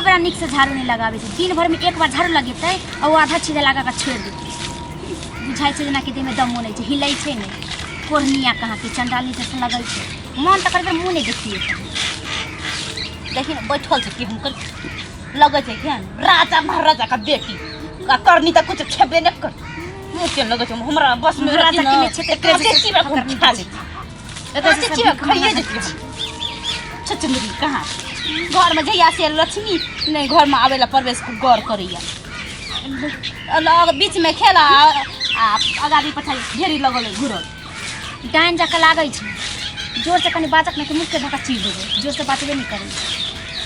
बेरा नीक से झाड़ू नहीं लगाबै छै। दिन भर में एक बार झाड़ू लगेतै आ ओ आधा छीधा लगा कऽ छोड़ि देतै। बुझाइ छै जेनाकि देहमे दमो नहि छै, हिलै छै नहि। कोढ़निया कहाँ के चंडाली जैसे लगै छै। मन तऽ करबै मुँह नहि देखिए। देखी ने बैठल छै कि हुनकर लगै छै केहन राजा महाराजा का बेटी आ करनी तऽ कुछ खेबे नहि कर मुँह केहन लगै छै हमरा बस में राजा रहती के ने नहि छै तऽ काँचे एकरे चीबा हम खा लेती। एकरे काँचे से चीबा भीख खाइए मांगै जेती हम। छचुंदरी कहाँ घरमे जहिया से लक्ष्मी नहि घरमे आबै लए प्रवेश गौर करैया लग बीचमे खेला आ अगाड़ी पछाड़ी ढेरी लगल अइ घुरल। डाइन जकाँ लागै छै। जोर से कनि बाजक नहि कि मुँहके धक्का चीर देबै। जोर से बाजबे नहि करै छै।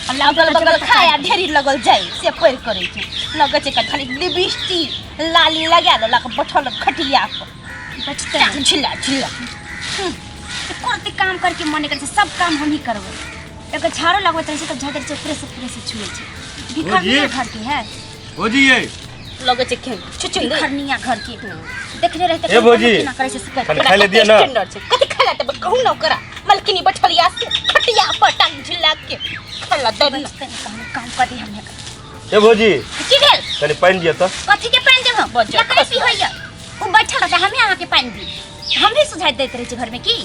आ लागल अगल बगल तऽ खाय आ ढेरी लगल जाय से पैर करै छै। लगै छै खाली लिपस्टिक लाली लगा लेलक बैठल खटिया पर बैठतै झिल्ला झिल्ला। एको रत्ती काम करके मन नहि करै छै। सब काम हमही करबै। एगो झाड़ू लगबैत रहै छै तऽ झाड़ै छै ऊपरे से ऊपरे से छुए छै। भिखरनिया घर के है। भौजी ये लगै छै केहन छुछुंदर भिखरनिया घर के देखने रहते ए भौजी, केना करै छै से कर। कनि खाय ले दिअ ने। स्टैंडर्ड छै कथी खाय ले देबै कहू ने ओकरा मलकिनी बैठल या से खटिया पर टांग झिल्ला के खाय ले दे ने। बैठतै नहि कहने काम कर दी हमे। ए भौजी की भेल? कनि पानि दिअ तऽ। कथी के पानि देब हम? बज्जर लकड़ी पिहैया ओ बैठल रहतै हमे अहाँके पानि दी। हम भी सुझाइ दैत रहै छी घरमे की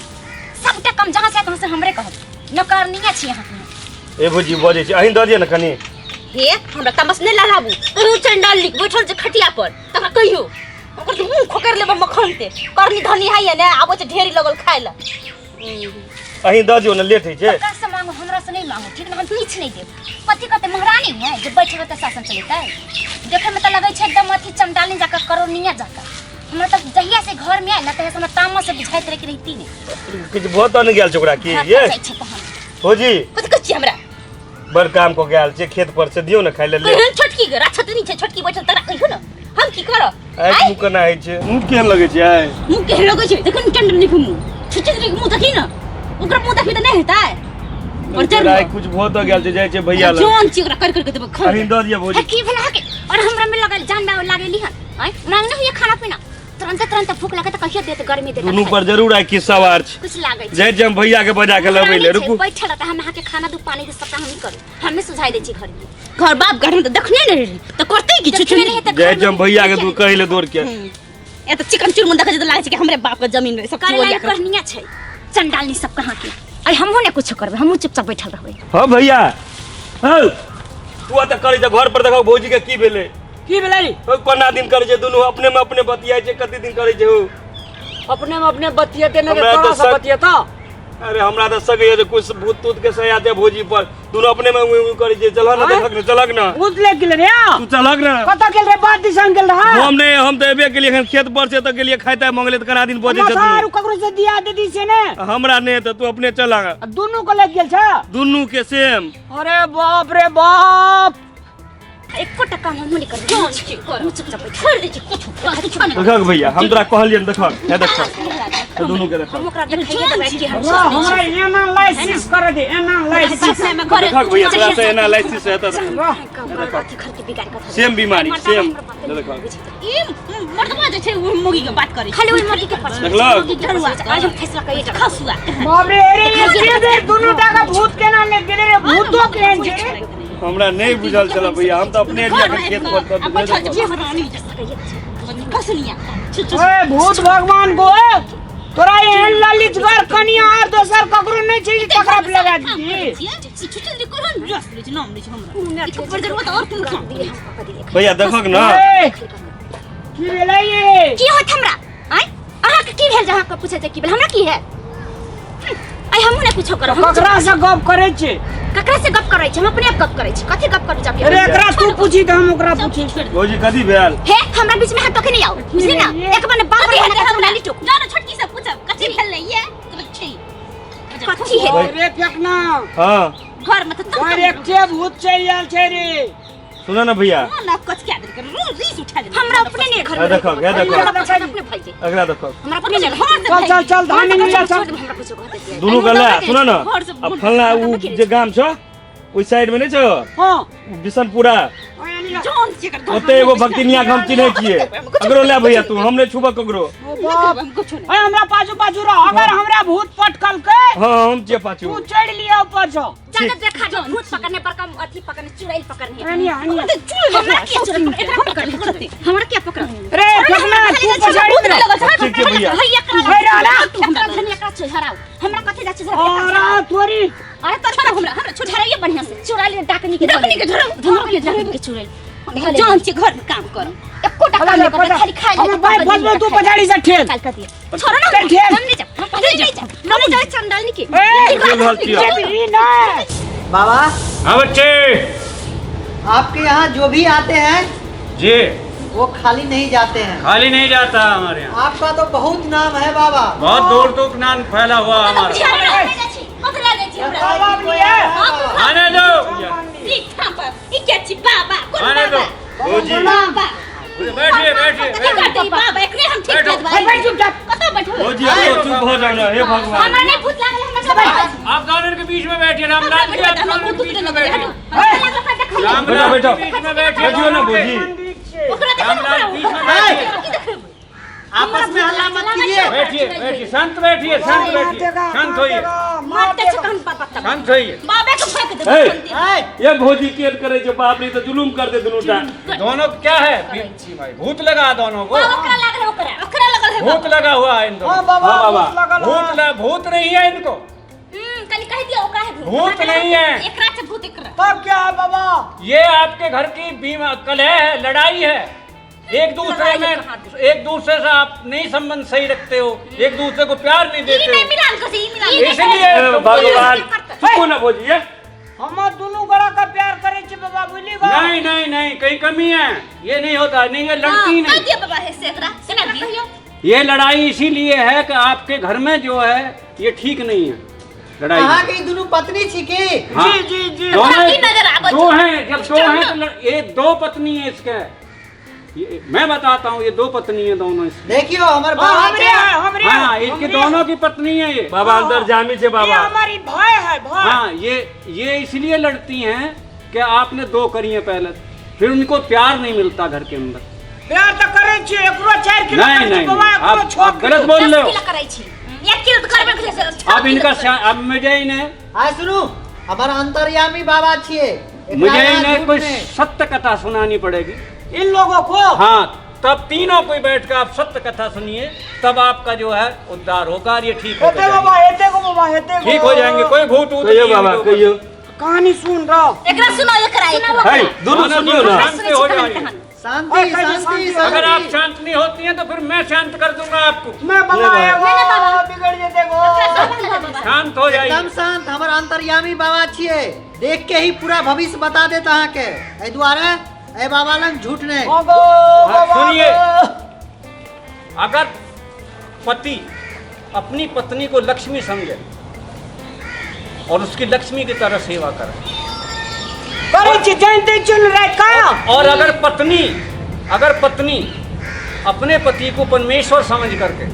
सबटा काम जहाँ से तहाँ से हमरे कहब। नौकरनिया छी अहाँके। ए भौजी बजै छी अहीं दऽ दिअ ने कनि। हे हमरा तमस नहि लड़ाबू कहियो चंडाल लिख बैठल छै खटिया पर तकरा कहियो ओकर तऽ मुँह खोकर लेबै मखन ते करनी धनी है ने आबै छै ढेरी लगल खाय लए। अहीं दऽ दियौ ने लेट होइ छै। ककरा से मांगू? हमरा से नहीं मांगू, ठीक ना? हम किछु नहीं देब। कथी कहते महारानी है जे बैठ रहते शासन चलेतै। देखे में तऽ लगै छै एकदम अथी चंडाली जाकर करोनिया जाकर। हमरा तऽ जहिया से घर में आयल ना तहिया से हमरा तामस से बुझाइत रहे कि रहिती नहीं। किछु भऽ तऽ नहि गेल छै ओकरा की? घर ये पर जाइ छै तहन। भौजी कथी कहै छियै हमरा? बड़ काम कऽ के आयल छै खेत पर से दियौ ने खाय ले। कहियो छोटकी के राक्षसनी छै छोटकी बैठल तकरा कहियो ने हम की करब? आइ मुँह केना होइ छै? मुँह केहन लगै छै आइ? मुँह केहन लगै छै? देखो ने चंडनी के मुँह छुछुंदरी के मुँह देखी ने ओकरा मुँह देखबी तऽ नहि हेतै। और जरूर आइ कुछ भऽ तऽ गेल छै जाइ छै भैया लग। जान छी ओकरा कर कर के देबै खा। अहीं दऽ दिअ भौजी। हे की भेल अहाँके? और हमरा में लगल जान में लागेली हन आइ मांगने होइए खाना पीना तुरंत तुरंत भूख लगे तऽ कहियो देत गर्मी देत। दुनू पर जरूर आइ किस्सा वार छै। कुछ लागै छै। जाइ छी हम भैया के बजा के लबै ले। रुकू बैठल रहता हम अहाँके खाना दू पानी दू सबटा हमही करू। हमे सुझाइ दै छी घर में। घर बाप घर में तऽ देखने नहि रही तऽ करतै की? देखने छुछुंदरी रही तऽ जाइ घर छी हम में भैया के दू कहै ले दौड़ के। ए तऽ चिकन चुरमुन देखै छै तऽ लागै छै कि हमरे बाप के जमीन रहे सब करे चोरिया लायक कर। बढ़िया छै चंडालनी सब कहाँ के। आइ हमहूँ ने कुछो करबै हमहूँ चुपचाप बैठल रहबै। हाँ भैया हौ तू तऽ करै छै घर पर देखो भौजी के की भेलै। की भेलै? ओ कोना दिन करै छै दुनू अपने में अपने बतियाइ छै कते दिन करै छै ओ। अपने में अपने बतियेते नहि हमरा तोरा तऽ से बतियेता। अरे हमरा तऽ सकैया जे कुछ भूत तूत के सया दे भौजी पर दुनू अपने में उई उई करै छै। चलह ने आँय? देखक ने चलक ने। भूत ले गेल रे? तू चलक ने। कतऽ गेल रे? बात दिसन गेल रहा? हम नहि हम तऽ एबे केलियै एखन खेत पर से तऽ गेलियै खाय ताय मंगले तऽ कना दिन बजै छै माथा आरू दुनू। ककरो से दिया दे दी से ने? हमरा नहि तऽ तू अपने चल। आ दुनू के लग गेल छै? दुनू के सेम। अरे बाप रे बाप। एकोटा काम हमहूँ नहि करबै। जान छी करब। हमहूँ चुपचाप बैठल। छोड़ि दै छी कुछो कुछो नहि। देखक भैया हम तोरा कहलियै ने देखक हे देखक हे दुनू के देखक। हम ओकरा देखाइए देबै कि हम हमरा हमरा एनालिसिस कर दे एनालिसिस। देखक भैया तोरा से एनालिसिस हेतै घर के बिगाड़ कऽ सेम बीमारी सेम देखक। ई मर्दवा जे छै ओ मुर्गी के बात करै छै। खाली ओहि मुर्गी के पास देखलक? आज हम फैसला करिए खसुआ। बाप रे अरे एते देर दुनू टा के भूत केना लग गेलै रे? भूतो केहन छै रे? हमरा नहि बुझल छल भैया हम तऽ अपने एरिया के खेत पर आ बैठल छै महारानी खसनिया। ओए भूत भगवान को ए, तोरा एहन ललितगर कनिया आर दोसर ककरो नहि छै जे तकरा पर लगा दी। भैया देखक ने। ए, की भेलै ये? की होत हमरा? आँय अहाँके की भेल जे अहाँके पूछै छै की भेल? हमरा की है? आइ हमहूँ नहि कुछो करब। ककरा से गप करै छै? ककरा से गप करै छै? हम अपने आप गप करै छी। कथी गप करू जाके? अरे एकरा तू पूछी तऽ हम ओकरा पूछी। भौजी कथी भेल? हे हमरा बीच में हाथ टोके नहीं आओ बुझली ना? एक बार बाप रे हमरा हमरा नहीं टोकू। जानो छोटकी से पूछब कथी भेलै ये? कथी कथी है? रे फेकना। हां घर में तऽ घर एकटे भूत चलि आयल छै रे। सुनो ना भैया। ना कच के देलकै रो रीस उठा देलकै। हमरा अपने नहीं घर में। देखो, हे देखो। हमरा पूछो अपने भाई जे। अगला देखो। हमरा अपने नहीं घर से चल चल चल धान मिला चल। हमरा पूछो घर दे। दुनू गला सुनो ना अब फलना उ जे गाम छ ओइ साइड में नहीं छ? हां बिशनपुरा जान छी एकर ओते एगो भक्तिनिया के हम चिन्है छियै। अगरो ले भैया तू हम नहीं छुबक ककरो। बाप ए हमरा पाछू पाछू रह अगर हमरा भूत पटकल के हां हम छियै पाछू। तू चढ़ लिया ऊपर से। जाके देखा जो भूत पकड़ने बड़का अथी पकड़ने चुड़ैल पकड़ने आनिया आनिया हमरा के चुड़ैल एकरा पकड़ हमरा के पकड़ रे फेकना तू पछाड़ी में रह। ठीक छै भैया भैया हे रहला। एकरा धनी एकरा चढ़ाओ हमरा कथी जा चढ़ाओ और तोरी अरे तो छोड़ हमरा हमरा छोड़ाइए बढ़िया से चुड़ैल डाकनी के डाकनी के झोरा। धमक के डाकनी के चुड़ैल जान छी घर में काम करो एको टाका नहीं करते खाली खाए हम भाई फसबे तू पछाड़ी से ठेल चल कर दिए छोड़ो ना चल, ठेल। हम नहीं जा हम पहले नहीं जा हम नहीं जा चंडालनी के ए, चल, चल, चल। ई ना बाबा हाँ बच्चे आपके यहाँ जो भी आते हैं जी वो खाली नहीं जाते हैं। खाली नहीं जाता हमारे यहाँ। आपका तो बहुत नाम है बाबा। बहुत दूर तक नाम फैला हुआ हमारा। कतरा जाइ छी हमरा बाबा लिया आने दो ठीक ठाम पर ई के छी बाबा कोन आने दो बाबा भौजी बाबा बैठिए बैठिए कथी करते ई बाबा एकरे हम ठीक बैठो। कर देबै बैठ चुपचाप कतऽ बैठबै भौजी अब तो चुप हो जाओ ना हे भगवान हमरा नहीं भूत लागल हमरा सब आप दोनों के बीच में बैठिए रामलाल जी आप हमरा दोनों के भूत बीच लगल में बैठिए हटू रामलाल बैठो, के बीच में बैठिए बैठियो ना दोनों के। भौजी ओकरा देखो ना रामलाल बीच में ओकरा बैठिए की देखबै आपस में हल्ला मत कीजिए। बैठिए बैठिए शांत बैठिए शांत बैठिए शांत होइए मारते छै कन बाबा तक शांत होइए बाबे के फेंक हे। देबै ऐ, ये भौजी के करे छै बाप रे तऽ जुलुम कर दे दुनू टा दोनों को क्या है भाई भूत लगा दोनों को ओकरा लागल ओकरा ओकरा लगल है भूत लगा हुआ है इन दोनों हां बाबा हाँ, बाबा। भूत लगल भूत है। भूत नहीं है इनको कनी कह दियो ओकरा है भूत भूत नहीं है। एकरा से भूत एकरा तब क्या है बाबा? ये आपके घर की बीमा कलह है, लड़ाई है एक दूसरे लड़ाई में। कहाँ थी? एक दूसरे से आप नहीं संबंध सही रखते हो, एक दूसरे को प्यार नहीं ई देते नहीं हो, मिलान कर ई मिलान इसलिए हे तुमको भगवान चुपो ना भौजी ये हम दुनू गोड़ा का प्यार करे छी बाबा बुझली गो। नहीं नहीं नहीं कहीं कमी है, ये नहीं होता नहीं, ये लड़ती कह नहीं। दिया बाबा है से एकरा सुना दियो। ये लड़ाई इसीलिए है कि आपके घर में जो है ये ठीक नहीं है लड़ाई। अहाँ के ई दुनू पत्नी छी की? हाँ। जी जी जी। दोनों की नजर आबत दो हैं, जब दो हैं तो ये दो पत्नी है इसके, ये मैं बताता हूँ ये दो पत्नी है दोनों इसकी। देखियो हमर हाँ, बाबा हमरे है हमरे है, हाँ इनकी हमरे दोनों की पत्नी है ये। बाबा अंदर जामी छै ये बाबा। हमारी भाई है भाई। हाँ ये इसलिए लड़ती हैं कि आपने दो करी है पहले, फिर उनको प्यार नहीं मिलता घर के अंदर। प्यार तो करे छी एकरो 4 किलो नहीं करे छी नहीं, बाबा नहीं एकरो आप, 6 आप गलत बोल रहे हो। किलो करै छी एक किलो तो करबे के अब इनका अब मुझे इन्हें आय सुनू हमर अंतर्यामी बाबा छिए। एकरा मुझे यहाँ इन्हें झूठ कोई नहि। सत्य कथा सुनानी पड़ेगी। इन लोगों को? हाँ तब तीनों कोई बैठ कर आप सत्य कथा सुनिए तब आपका जो है उद्धार होगा और ये ठीक हो हेते बाबा जाएंगे। हेते गो बाबा हेते गो। ठीक हो जाएंगे कोई भूत ऊत कहियो नहीं है बाबा इनके ऊपर। कहियो कहानी सुन रहा। एकरा सुनाओ एकरा एकरा हे दुनू दोनों सुनियो ना। शांत हो जाइए। शांति ओए, शांति शांति। अगर आप शांति। शांत नहीं होती हैं तो फिर मैं शांत कर दूंगा आपको। मैं बाबा नहीं एगो बिगड़ जेते गो। शांत हो जाइए। एकदम शांत हमर अंतर्यामी बाबा छिए, देख के ही पूरा भविष्य बता देत अहाँ के। एहि दुआरे एहि बाबा लग झूठ नहीं। हाँ गो हाँ, बाबा सुनिए। गो। अगर पति अपनी पत्नी को लक्ष्मी समझे और उसकी लक्ष्मी की तरह सेवा करे करे छी जानते चुन रात का। और अगर पत्नी अपने पति को परमेश्वर समझ करके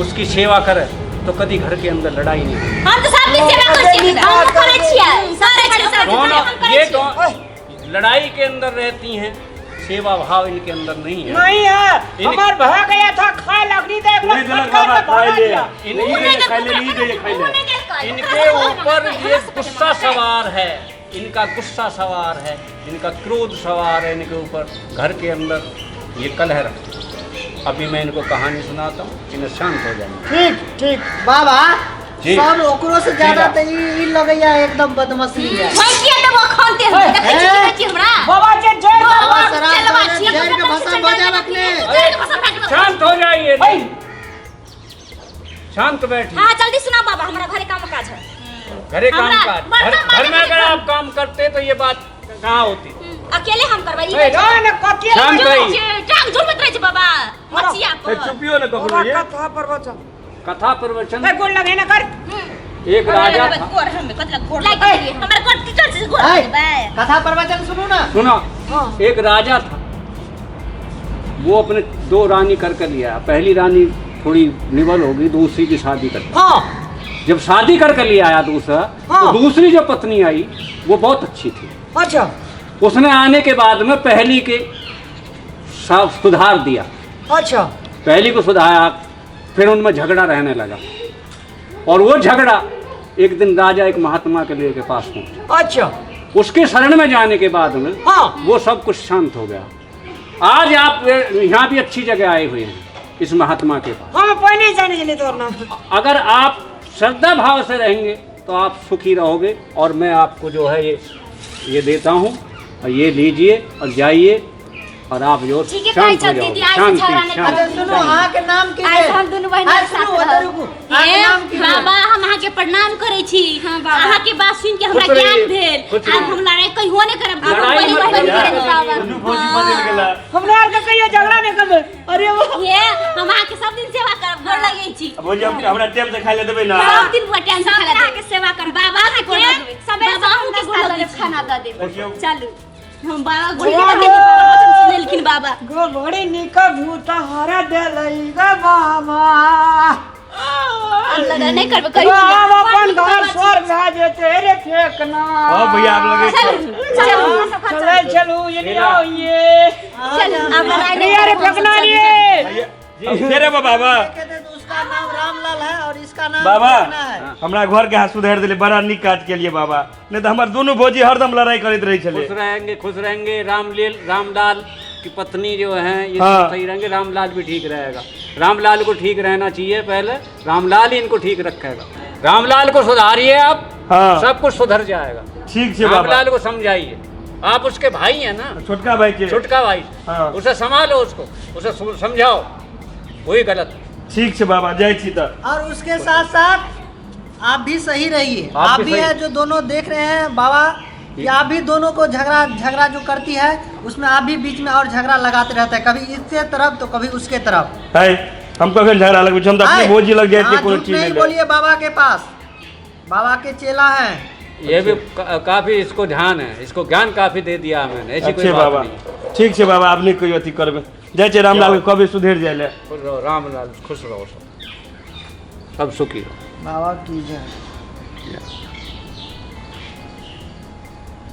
उसकी सेवा करे तो कभी घर के अंदर लड़ाई नहीं होगी। हम तो सबके सेवा करै छियै हम करै छियै करै छियै सब दोनों हम करै ये छियै। दो लड़ाई के अंदर रहती हैं, सेवा भाव इनके अंदर नहीं है। नहीं है हमार भा गया था खाए लगनी तो एक नहीं देलक बाबा खाइ ले। इनके खाइ ले नहीं दैए खाइ ले। इनके ऊपर ये गुस्सा सवार है, इनका गुस्सा सवार है, इनका क्रोध सवार है इनके ऊपर। घर के अंदर ये कलह रखते हैं। अभी मैं इनको कहानी सुनाता हूँ, इन्हें शांत हो जाएंगे। ठीक ठीक बाबा जी। सब ओकरो से ज्यादा जी। तो ई लगैया एकदम बदमाशी है। भैंसिया देबो खानते हम देखै छी हे। देखै छी हमरा बाबा जे जय बाबा बाबा शराब चलबा दौलत, छियै, जहर के भस्म भऽ जायब अखने। जहर के भस्म भऽ जायब। शांत हो जाइए, नहीं शांत बैठिए। हाँ जल्दी सुनाओ बाबा हमरा घरे काम काज है। घरे काम हमरा काज बर्तन घर में माजे अगर आप काम करते तो ये बात कहाँ होती। अकेले हम करबै हे, ना ना कथी शांत रहिए। टांग झुरबैत रहै छै बाबा मछिया हे पर। चुपियो ना कखनो बाबा ये। कथा प्रवचन कथा प्रवचन। ए गोल लगे ना कर। एक राजा था। गोर हमें कतला गोर लाइक करिए। हमरा गोर टीचर से गोर ऐ, देबै। कथा प्रवचन सुनू ना। सुनो एक राजा था, वो अपने दो रानी कर कर लिया। पहली रानी थोड़ी निबल होगी, दूसरी की शादी कर। हाँ जब शादी कर कर लिया आया दूसरा, हाँ। तो दूसरी जो पत्नी आई वो बहुत अच्छी थी। अच्छा। उसने आने के बाद में पहली के सुधार दिया। अच्छा। पहली को सुधारा, फिर उनमें झगड़ा रहने लगा और वो झगड़ा एक दिन राजा एक महात्मा के लेके पास पहुंचा। अच्छा। उसके शरण में जाने के बाद में हाँ। वो सब कुछ शांत हो गया। आज आप यहाँ भी अच्छी जगह आए हुए हैं इस महात्मा के पास। हम पहले जाने छलियै तोहर नाम। अगर आप श्रद्धा भाव से रहेंगे तो आप सुखी रहोगे। और मैं आपको जो है ये देता हूँ और ये लीजिए और जाइए और आप जो ठीक है, शांत कहै हो छौ दीदी, जाओगे। आइ से शांति झगड़ा नहि शांति। अच्छा सुनू, अहाँके नाम की आइ भेल? हम दुनू बहिन आइ एक सुनू, साथ ओतऽ रहब। रुकू। अहाँके नाम की भेल? बाबा, हम अहाँके प्रणाम करै छी। हाँ, बाबा। अहाँके बात सुनि के हमरा खुश ज्ञान रहिए, भेल। खुश आब रहिए। हम लड़ाई कहियो नहि करब। आब हम लड़ाई बहिन मत बहिन करिए। करब बाबा। दुनू भौजी बदलि गेला। हमरा आरके कहियो झगड़ा नहि करबै। अरे वाह। हे, हम अहाँके सब दिन सेवा करब, गोर लगै छी। भौजी, हमरा टाइम से खाइ लए देबै ना? सब दिन बुआ टाइम से सब खाना दिन अहाँके देब। सेवा करब। बाबा के गोर लगबै। सबेरे बाबा सकाल अहूँ के गोर नाश्ता दऽ लगै देब, छी। खाना दऽ देब। देखियौ। चलू, हम बाबा गोर लगै छी, प्रवचन सुनेलखिन बाबा। गो बड़ी नीक भूत हरा देलै ग बाबा। आब लड़ाई नहि करबै कहियो। बाबा अपन घर स्वर्ग भए जेतै रे फेकना। हाँ भैया, आब लगै छै। चलू। चलै चलू, ये आओ ये। चलू, आब लड़ाई रे नहि अरे करब। फेकना रे। दे रे बाबा। कहते हैं तो उसका नाम रामलाल है और इसका नाम बाबा, फेकना है। हमरा घर के हाथ सुधारि देले, बड़ा नीक काज केलिए बाबा। नहीं तो हमर दुनू भौजी हरदम लड़ाई करैत रहै छलै। खुश रहेंगे, खुश रहेंगे। रामलील रामलाल की पत्नी जो है ये हाँ। सब सही रहेंगे। रामलाल भी ठीक रहेगा। रामलाल को ठीक रहना चाहिए पहले, रामलाल ही इनको ठीक रखेगा। रामलाल को सुधारिए आप, हाँ। सब कुछ सुधर जाएगा। ठीक छै बाबा। रामलाल को समझाइए, आप उसके भाई हैं ना। छोटका भाई के। छोटका भाई। हाँ। उसे संभालो, उसको उसे समझाओ, वही गलत। ठीक छै बाबा, जाइ छी तऽ। और उसके साथ साथ आप भी सही रहिए। आप आप भी भी सही। है जो दोनों देख रहे हैं बाबा कि आप भी दोनों को झगड़ा झगड़ा जो करती है उसमें आप भी बीच में और झगड़ा लगाते रहते हैं, कभी इसके तरफ तो कभी उसके तरफ। है, हम कखन झगड़ा लगबै छी? हम तऽ अपने आए, भौजी लग जाइ छियै हाँ, कोनो झूठ चीज नहीं लै लए। बोलिए बाबा के पास, बाबा के चेला है। ये भी काफी इसको ध्यान है, इसको ज्ञान काफी दे दिया मैंने, ऐसी कोई अच्छे बात बाबा। नहीं। ठीक छै बाबा, आब नहि कहियो अथी करबै। जाइ छियै, रामलाल के कहबै सुधरि जाइ लए। खुश रहो रामलाल, खुश रहो, सब सब सुखी रहो। बाबा की जय।